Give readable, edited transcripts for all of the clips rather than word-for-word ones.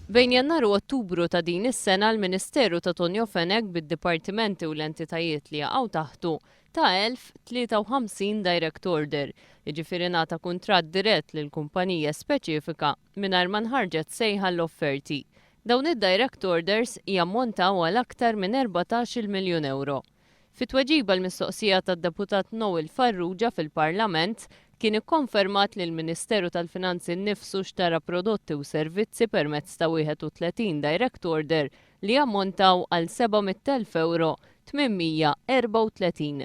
Bejn Jannar u Ottubru ta' din is-sena l-Ministeru ta' Tonio Fenech bid-dipartimenti u l-entitajiet li jaqgħu taħtu ta 1053 direct order, jiġifieri ngħata kuntratt dirett lil kumpanija speċifika mingħajr ma nħarġet sejħa għall-offerti. Dawn id-direct orders jammontaw għal aktar minn 14-il miljun ewro. Fi tweġiba għall-mistoqsija tad-Deputat Noel Farrugia fil-Parlament, kien ikkonfermat li l-Ministeru tal-Finanzi nnifsu xtara prodotti u servizzi permezz ta' 31 direct order li jammontaw għal 700,000 ewro 834.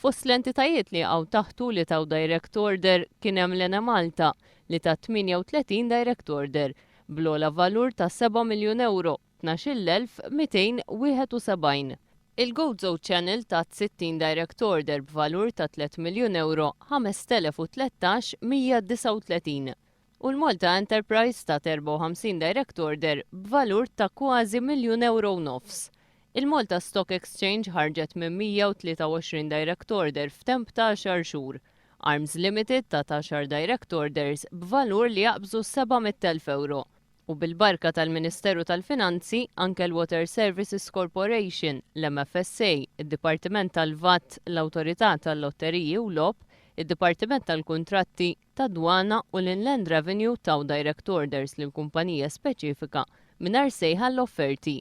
Fost l-entitajiet li jaqgħu taħtu li taw direct order kien hemm l-Enemalta li tat 38 direct order bl-ogħla valur ta' 7 miljun ewro 12,271. Il-Gozo Channel tat 60 direct order b'valur ta' 3 miljun ewro 5,013 139 u l-Malta Enterprise tat 54 direct order b'valur ta' kważi miljun ewro u nofs. Il-Malta Stock Exchange ħarġet minn 123 direct order f'temp ta' għaxar xhur. Arms Limited tat għaxar direct orders b'valur li jaqbżu 700,000 ewro. U bil-barka tal-Ministeru tal-Finanzi, anke l-Water Services Corporation, l-MFSA, id-Dipartiment tal-VAT, l-Awtorità tal-Lotteriji u Logħob, id-Dipartiment tal-Kuntratti, tad-Dwana u l-Inland Revenue taw direct orders lil kumpanija speċifika mingħajr sejħa għall-offerti.